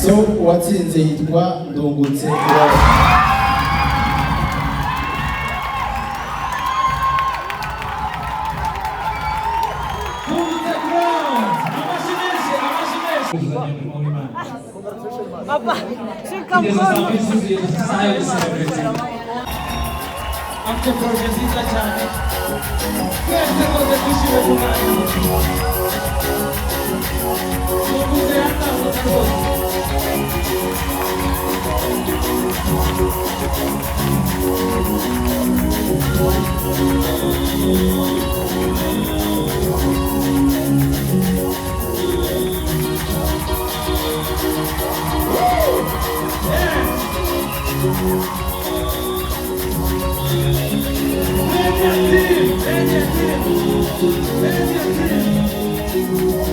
So uwatsinze yitwa Ndungutse Claude. Ndungutse Claude, amashyi menshi, amashyi menshi. Papa, shika Kugeza saa mkono. 2 zuzuye, dufite isaha yo gucelebrate. Afite projet nziza cyane. Twese rwose twishime ku mwanya. Ndungutse yatambutse rwose. Media team, media team, media team.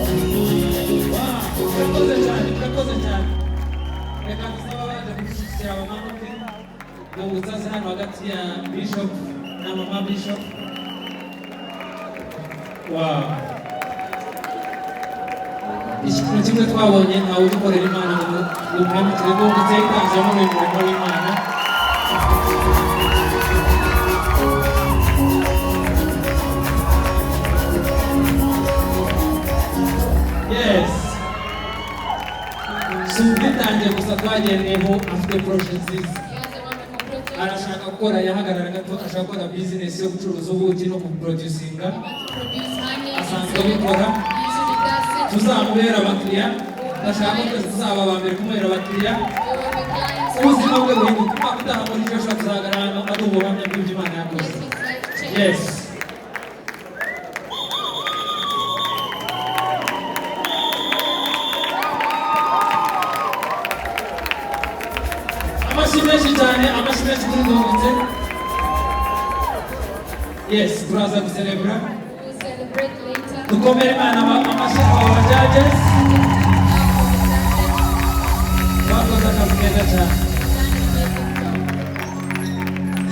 Wow, murakoze cyane, murakoze cyane. Reka dusabe abaje kudushyigikira bamanuke. Ndungutse aze hano hagati ya Bishop na Mama Bishop. Wow. Ikintu kimwe twabonye, ntawe udukorera Imana ngo umuhemukire. Ndungutse yitanzemo uyu murimo w'Imana. Yes, si ubwitange gusa twagendeyeho, afite projet nziza. He has a wonderful project. Arashaka gukora, yahagarara gato, ashaka gukora business yo gucuruza ubuki no kuproducinga. He wants to produce honey and Asanzwe sell it. abikora. He usually does it. Tuzamubera abakiriya. Ndashaka ko twese tuzaba aba mbere kumubera abakiriya. We will be clients. Ubuzima bwe buhinduka. Umwaka utaha muri Joshua tuzahagarara hano aduha ubuhamya bw'ibyo Imana yakoze. Let his life change. Yes. Amashyi menshi cyane, amashyi menshi kuri Ndungutse. Yes, turaza guserebura. We will celebrate later. Dukomere Imana amashyi. Aba judges bakoze akazi keza cyane.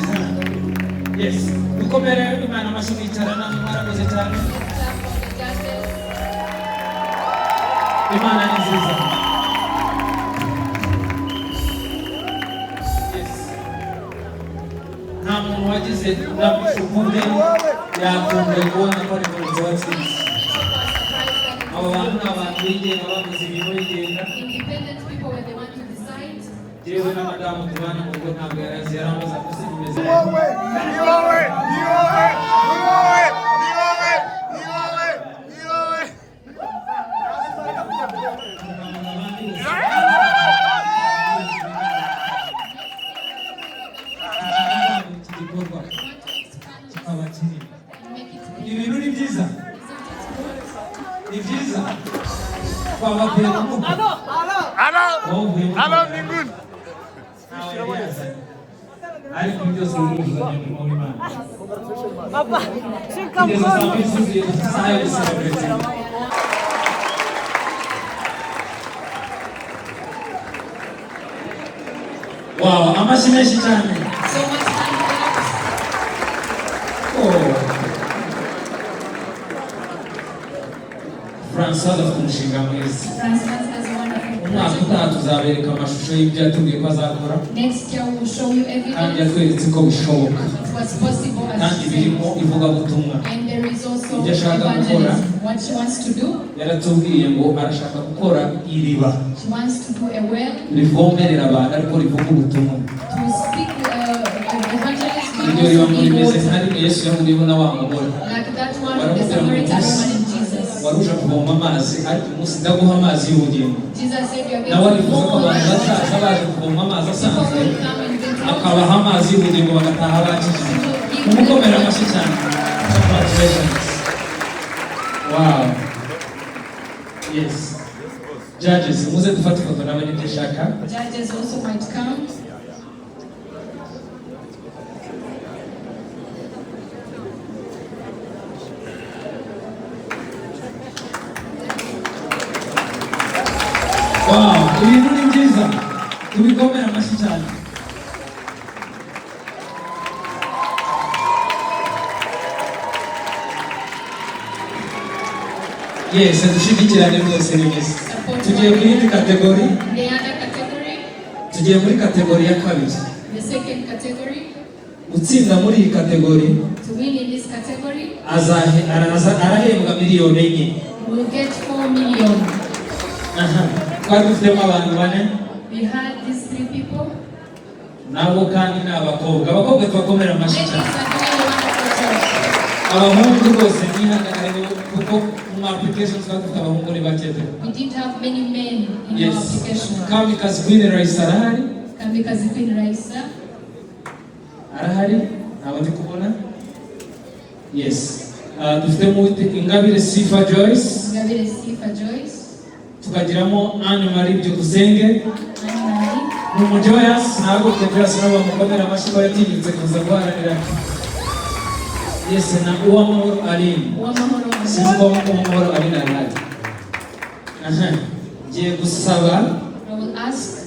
Done an amazing job. Yes, dukomere Imana amashyi mwicara namwe, mwarakoze cyane. Let's clap for the judges. Imana ni nziza. Yes, nta muntu wagize na Bishop ubwe yakunze kubona ko ari Ndungutse watsinze. Bishop was surprised that it Abo was bantu ni abantu bigenga, bakoze ibintu bigenga. Independent people, when they want to decide. Jewe na madamu tubana mu rugo ntabwo yari azi, yarambaza ko si bimeze. Ni wowe, ni wowe, ni wowe, ni wowe, ni wowe, ni wowe, ni wowe. Abandi bose iki gikorwa We want to expand this kikaba kinini. And make it big. Ibintu ni byiza. Isn't it good? Ni byiza, twabakuye mu mwuka. Alo, alo. Alo, Wowe uvuye mu alo, mwuka. mbinguni. Ntawe yari yazanye, ariko byose biruzuzanya umurimo w'Imana. Papa, shika Kugeza saa mkono. 2 zuzuye, dufite isaha yo gucelebrate. Wow, amashyi menshi cyane. So much hand claps. Oh. Francois afite umushinga mwiza. Francois has a wonderful Umwaka project. utaha tuzabereka amashusho y'ibyo yatubwiye ko azakora. Next year we will show you Kandi evidence. yatweretse ko bishoboka. It was possible as Kandi she birimo said. ivugabutumwa. And there is also Ibyo ashaka gukora. evangelism. What she wants to do, Yaratubwiye ngo arashaka gukora iriba she wants to do a well rivomerera abantu, ariko rivuga ubutumwa. To speak evangelism, but Iryo riba also ngo give rimeze nka water. rimwe Yesu yahuriyemo na wa mugore. Like that one, the Baramubwira ngo Samaritan umunsi woman and Jesus. wari uje kuvoma amazi, ariko umunsi ndaguha amazi y'ubugingo. Jesus said, "You are Nawe going to arifuza ko more abantu than bazaza water." baje kuvoma amazi People asanzwe, will come and drink water. akabaha amazi y'ubugingo, bagataha bakijijwe. Mumukomere amashyi cyane. Congratulations. Wow. Yes, judges, muze dufate ifoto nawe nibyo nshaka. Judges also might come. Wow, ibintu ni byiza, tubikomere amashyi cyane. Yes, dushyigikirane rwose, ni byiza. Tugiye ku yindi category. The other category, Tugiye muri category ya kabiri. The second category, Utsinda muri iyi category to win in this category, arahembwa miliyoni 4. will get 4 million. Aha, twari dufitemo abantu bane. We had these three people. Nabo kandi ni abakobwa. Abakobwa tubakomera amashyi Ladies cyane. are doing a wonderful job. Abahungu rwose mwihagarare, kuko mu application twari dufite abahungu ni bake pe. We didn't have many men in our Yes. application. Kamikazi Queen Raisa arahari? Kamikazi Queen Raisa. Arahari? Ntabwo ndi kubona. Yes. Ah, dufitemo Ingabire Sifa Joyce. Ingabire Sifa Joyce. Tukagiramo Anne Marie Byukusenge. Anne Marie. Ni umujoyas, ntabwo ufite Joyas, nabo bamukomera amashyi ko yatinyutse kuza guharanira. Yes, na Uwamahoro Aline. Uwamahoro. Sinzi ko Uwamahoro Aline arahari. Aha, ngiye gusaba I will ask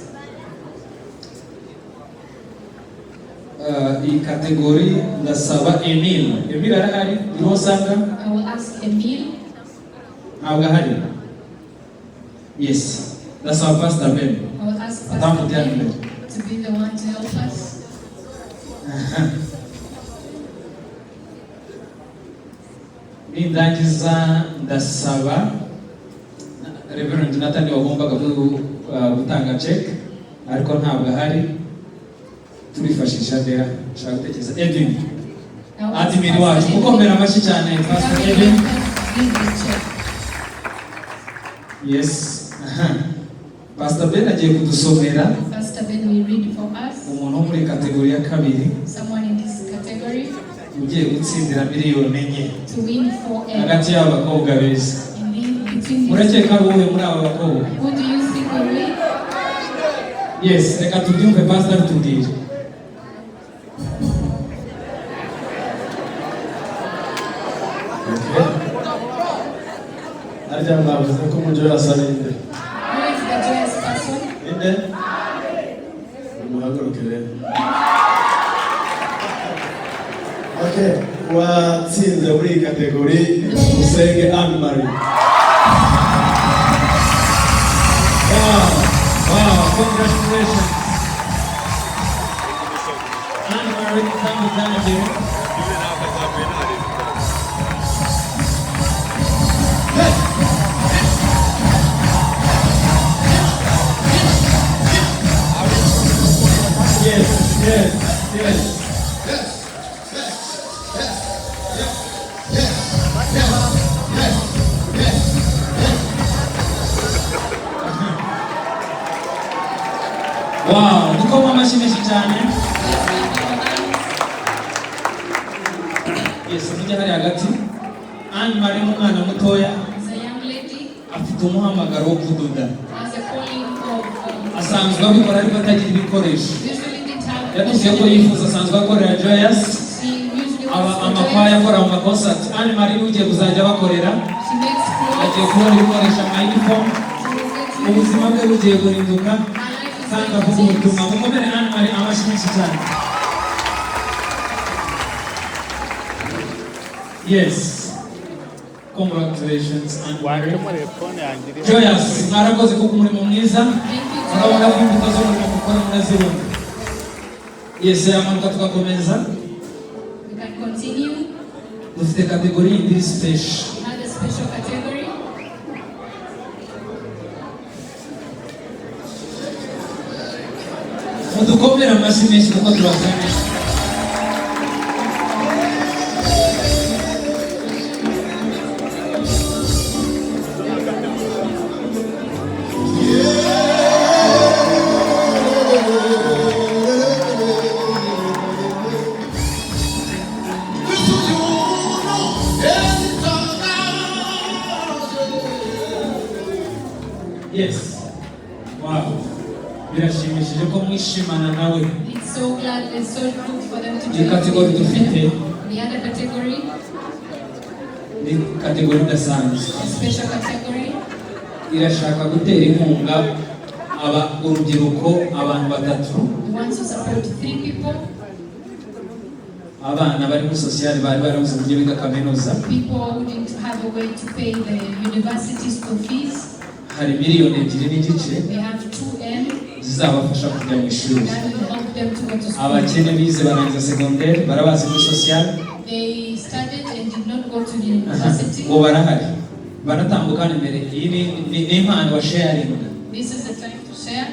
iyi category, ndasaba Emile. Emile arahari? Niho usanga. I will ask Emile. Ntabwo ahari. Yes, ndasaba Pastor Ben. I will ask Pastor Atamujyana Ben imbere. To be the one to help us. Aha. Nindangiza ndasaba Reverend Jonathan wagombaga gutanga check, ariko ntabwo ahari. Turifashisha dera, nshaka gutekereza Edwin. I will ask Admin Pastor wacu. Edwin. Gukomera amashyi cyane Pastor Come and Edwin. help us give the check. Yes, aha. Pastor Ben agiye kudusomera Pastor Ben will read for us. umuntu wo muri category ya kabiri Someone in this category ugiye gutsindira miliyoni 4 to win 4M. hagati y'aba bakobwa beza. In the, between these, Murakeka ari uwuhe muri aba bakobwa? Who do you think will win? Yes, reka tubyumve pastor tubwire. Okay. Harya mwavuze ko umujoyasi ari inde? Who is the joyous person? Inde? Muhaguruke rero. Okay, uwatsinze muri iyi category ni Usenge Anne Marie. Wow, congratulations. Anne Marie Tamutanje. Yes. Wow, dukoma amashyi menshi cyane. Let's clap our hands. Yes, mujye hari hagati. Anne Marie ni umwana mutoya, Is a young lady, afite umuhamagaro wo kudoda. Has a calling of Asanzwe abikora ariko atagira ibikoresho. Usually didn't have Yatubwiye ko yifuza, asanzwe akorera Joyous, She usually aba works for amakwaya, Joyous. akora mu makonsati. Anne Marie niwe ugiye kuzajya abakorera. She makes Agiye clothes. kubona ibikoresho, ama uniform. She will get Ubuzima bwe bugiye guhinduka Her life is kandi going to avuga change. ubutumwa. Mukomere Anne Marie amashyi menshi cyane. Yes, congratulations, Anne Marie. Joyous, mwarakoze kuko umurimo mwiza. Thank you, Murabona ko Joyous. imbuto z'umurimo mukora murazibona. Yes, yamanuka tugakomeza. We can continue. Dufite category yindi iri special. We had a special category. Mudukomere amashyi menshi kuko tubakunda. Yes, wow, birashimishije ko mwishimana nawe. It's so glad, it's so good for them to Iyi join. category dufite The other category, ni category idasanzwe. A special category. Irashaka gutera inkunga aba urubyiruko, abantu batatu. We want to support three people. Abana bari muri social bari barabuze uburyo biga kaminuza. People who didn't have a way to pay the university school fees. Hari miliyoni 2.5 We have 2M zizabafasha kujya mu ishuri. That will help them to go to school. Abakene bize barangiza segonderi, barabazi muri social. They studied and did not go to the university. Ngo barahari, baratambuka hano imbere. Iyi ni impano wa sharinga. This is the time to share.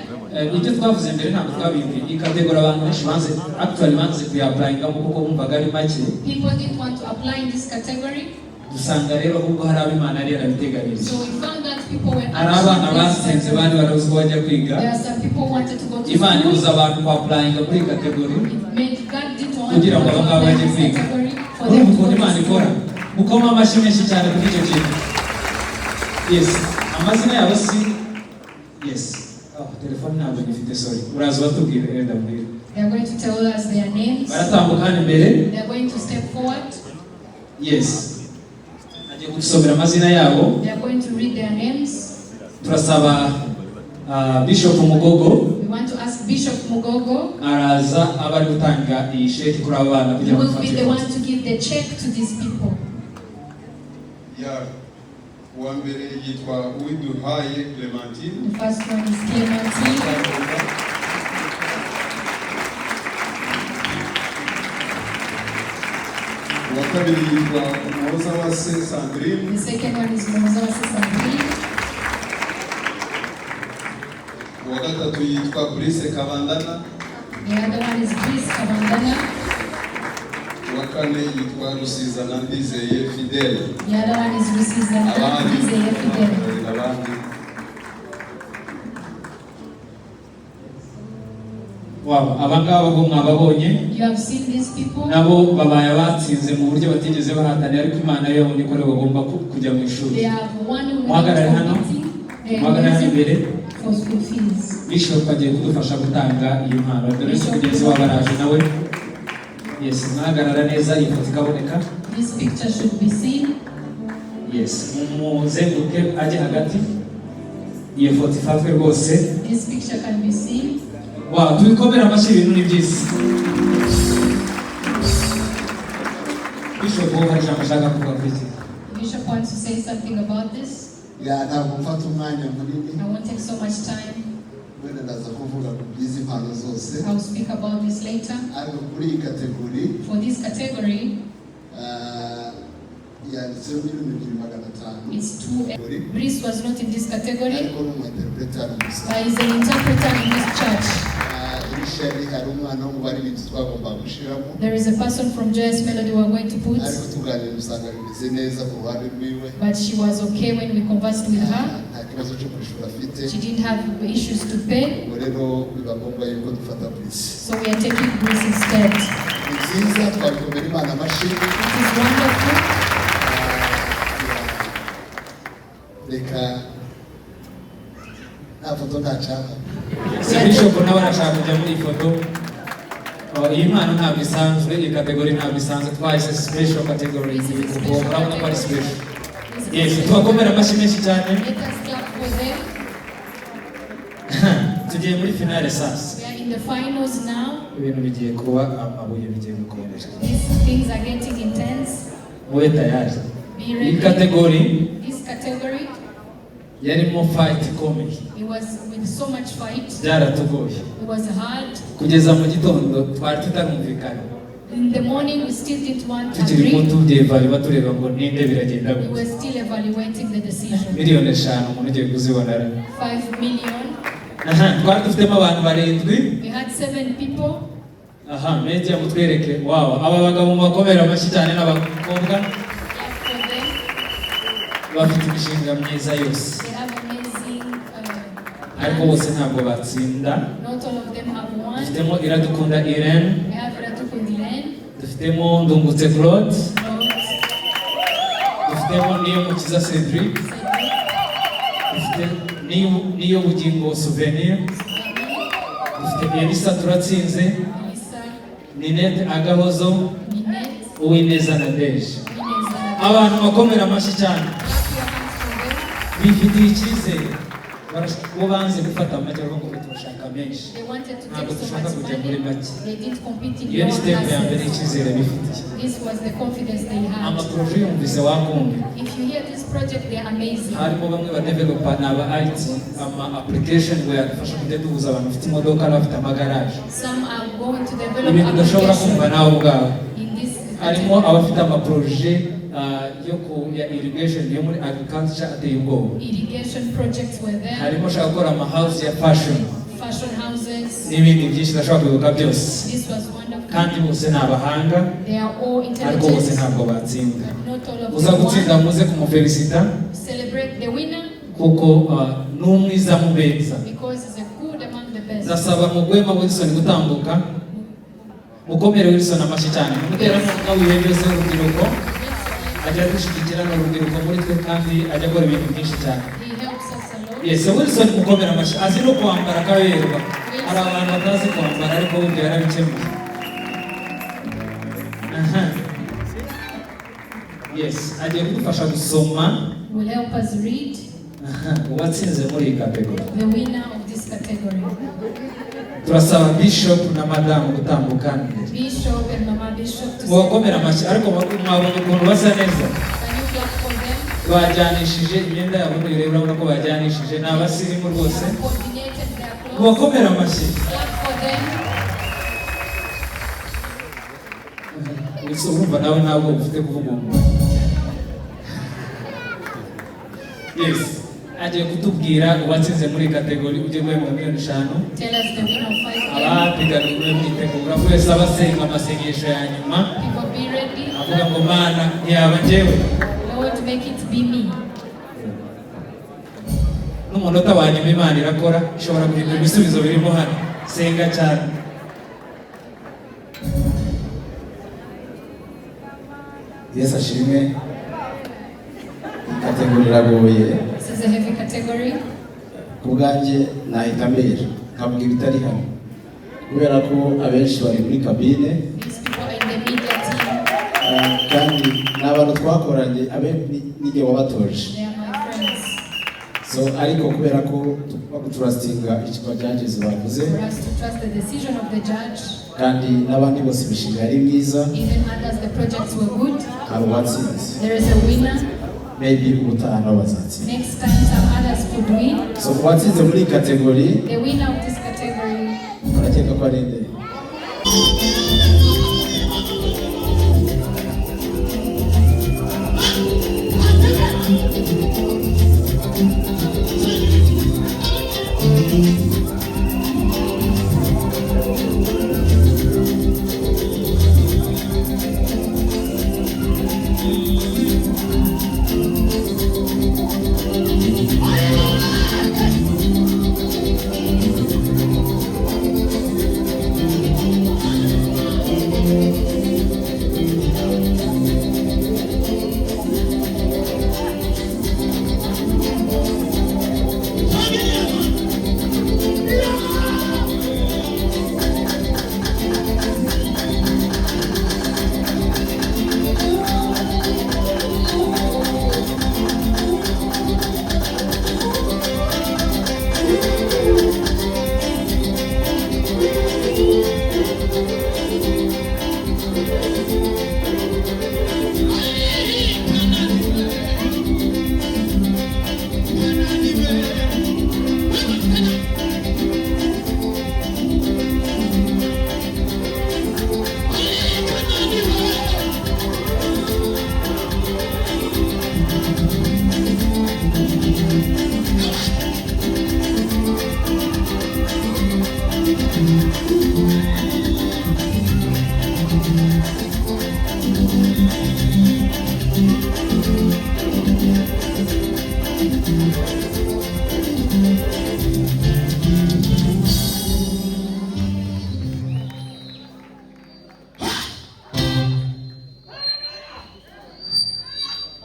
Ibyo twavuze mbere ntabwo twabibwiye. Iyi category abantu benshi banze, actually banze kuyapplyingamo kuko bumvaga ari make. People didn't want to apply in this category. Dusanga rero ahubwo hari abo Imana yari yarabiteganyirije. So we found that people were Hari abana actually batsinze bari barabuze uko bajya kwiga. There are some people who wanted to go to Imana school. ibuza abantu kwapplyinga muri iyi category It made God didn't want kugira ngo people abo to ngabo apply bajye in this kwiga. category for them Urumva to go ukuntu to Imana ikora. school. Mukoma amashyi menshi cyane kuri icyo kintu. Yes, amazina yabo si, yes, oh, telefone ntabwo nyifite, sorry. Uraza ubatubwire, wenda mbwira. They are going to tell us their names. Baratambuka hano imbere. They are going to step forward. Yes, agiye kudusomera amazina yabo. They are going to read their names. Turasaba Bishop Mugogo. We want to ask Bishop Mugogo. Araza aba ari gutanga iyi sheki kuri aba bana He kugira ngo will be dufate the ifoto. one to give the check to these people. Ya, uwa mbere yitwa Uwiduhaye Clementine. The first one is Clementine. Uwa kabiri yitwa Umuhozawase Sandrine. The second one is Mozawase Sandrine. Uwa gatatu yitwa Brice Kabandana. The other one is Brice Kabandana. Uwa kane yitwa Rusizana Ndizeye Fidele. The other one is Rusizana Abandi Ndizeye Fidel. abandi. Wow, aba ngaba bo mwababonye. You have seen these people. Nabo babaye abatsinze mu buryo batigeze bahatanira, ariko Imana yo yabonye ko aribo bagomba kujya mu ishuri. They have one Muhagarare without hano. competing. They are Muhagarare hano using imbere. for school fees. Bishop agiye kudufasha gutanga iyi mpano. Dore ko mugenzi wabo araje nawe. Yes, mwahagarara neza iyi foto ikaboneka. This picture should be seen. Yes, mumuzenguruke ajye hagati, iyo foto ifatwe rwose. This picture can be seen. Wow, tubikomere amashyi, ibintu ni byiza. Bishop, wowe hari ijambo ashaka kuvuga kuri iki? Bishop wants to say something about this. Ya, ntabwo mfata umwanya munini. I won't take so much time. Wenda ndaza kuvuga ku by'izi mpano zose. I'll speak about this later. Ariko kuri iyi category, For this category, yanditseho miliyoni 2 500. It's two. Brice was not in this category, Ariko ni umu interpreter gusa. But he's an interpreter in this church. Initially hari umwana wo mu baririmbyi twagombaga gushyiramo. There is a person from Joyous Melody we are going to put, Ariko tuganira usanga bimeze neza ku ruhande rwiwe. But she was okay when we conversed with her. Nta kibazo cyo kwishyura afite. She didn't have issues to pay, Ubwo rero biba ngombwa yuko dufata Brice. So we are taking Brice instead. Ni byiza, twabikomera Imana amashyi. It is wonderful. Reka nta foto ntacaka. Si Bishop nawe arashaka kujya muri iyi foto. Oh, iyi mpano ntabwo isanzwe, iyi category ntabwo isanzwe, twahise special category kuko urabona ko ari special. This is Yes, special. tubakomere amashyi menshi cyane. Let us clap for them. Tugiye muri finale sasa. We are in the finals now. Ibintu bigiye kuba amabuye, bigiye gukomera. These things are getting intense. Mube tayari. Be Iyi ready. category This category, yarimo fight ikomeye. It was with so much fight. Byaratugoye. It was hard. Kugeza mu gitondo twari tutarumvikana. In the morning, we still didn't want to Tukirimo agree. tubyevariba tureba ngo ninde biragenda We gute. were still evaluating the decision. Miliyoni 5 umuntu ugiye kuzibona ra. 5 million. Aha, twari dufitemo abantu barindwi. We had seven people. Aha, media mutwereke. Wow, aba bagabo mubakomera amashyi cyane n'abakobwa. Clap for them. Bafite imishinga myiza yose. They have amazing. Ariko bose ntabwo batsinda. Not all of them have won. Dufitemo Iradukunda Irene. We have Iradukunda Irene, Dufitemo Ndungutse Claude. Claude, Dufitemo Niyomukiza Cedric. Cedric, Dufite Niyobugingo Souvenir. Dufite Elisa Turatsinze. Elisa, Ninette Agahozo. Ninette, Uwineza Nadege. Ineza. Abantu bakomera amashyi cyane. Clap your hands for them. Bifitiye icyizere. Bo banze gufata make, baravuga ngo turashaka menshi. They wanted to Ntabwo take so dushaka much kujya muri money. make. They didn't compete in Iyo ni lower step ya mbere classes. y'icyizere bifitiye. This was the confidence they had. Amaprojet yumvise wakumva. If you hear this project, they are amazing. Harimo bamwe badevelopa, ni aba IT, ama application ngo yadufasha kujya duhuza abantu bafite imodoka n'abafite amagaraje. Some are going to develop Ibintu udashobora kumva application nawe ubwawe. in this Harimo category. abafite amaprojet yo ku ya irrigation, yo muri agriculture ateye ubwoba. Irrigation projects were there, Harimo ushaka gukora ama house ya fashion fashion houses. n'ibindi byinshi udashobora kwibuka byose. This was wonderful. Kandi bose ni abahanga, They are all ariko bose intelligent. ntabwo batsinda. Not all of Uza them gutsinda won. muze kumufelicita, Celebrate the winner kuko ni umwiza mu beza. because he's a good among the best. Ndasaba Mugwema Wilson gutambuka. Mukomere Wilson amashyi cyane, umuterankunga w'ibihe byose w'urubyiruko. Ajya adushyigikira, ni urubyiruko muri twe kandi ajya akora ibintu byinshi cyane. He helps us a lot. Yes, Wilson, mukomere amashyi. Azi no kwambara akaberwa. Hari abantu batazi kwambara, ariko we ibyo yarabikemuye. Aha. Yes, agiye kudufasha gusoma Will help us read aha, uwatsinze muri iyi category. The winner of this category. Turasaba Bishop na Madamu gutambuka imbere. Bishop and Mama Bishop to Mubakomere amashyi. Ariko mwabonye ukuntu basa neza? Can you clap for them? Bajyanishije imyenda yabo, nuyireba urabona ko bajyanishije, ni abasirimu rwose. They have coordinated their clothes. Mubakomere amashyi. Clap for them. Gusa urumva nawe ntabwo ufite kuvuga uwo. Yes, agiye kutubwira uwatsinze muri category ugiye guhembwa miliyoni 5. Tell us the winner of 5M. Abapiganirwe mwitegura, buri wese aba asenga amasengesho ya nyuma. People, be ready. Avuga ngo: "Mana, ntiyaba njyewe?" Lord, make it be me. N'umunota wa nyuma Imana irakora, ishobora guhindura ibisubizo birimo hano. Senga cyane. Yesu ashimwe. Category iragoye. This is a heavy category. Ku bwanjye nahita mbera nkavuga ibitari hano, kubera ko abenshi bari muri cabine. These people are in the media team. Kandi ni abantu twakoranye, abe n'igihe wabatoje. They are my friends. So ariko kubera ko tugomba gutrustinga icyo judges bavuze, For us to trust the decision of the judge, kandi n'abandi bose imishinga yari myiza, even others, the projects were good. Hari uwatsinze. There is a winner. Maybe ubutaha nabo bazatsinda. Next time, some others could win. So uwatsinze muri iyi category, The winner of this category, barakeka ko ari nde?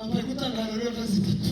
Abari gutanga rero zitatu.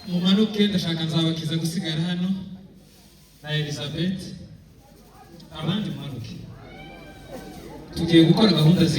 Mumanuke, ndashaka Nzabakiza gusigara hano na Elizabeth, abandi mumanuke, tugiye gukora gahunda zimwe.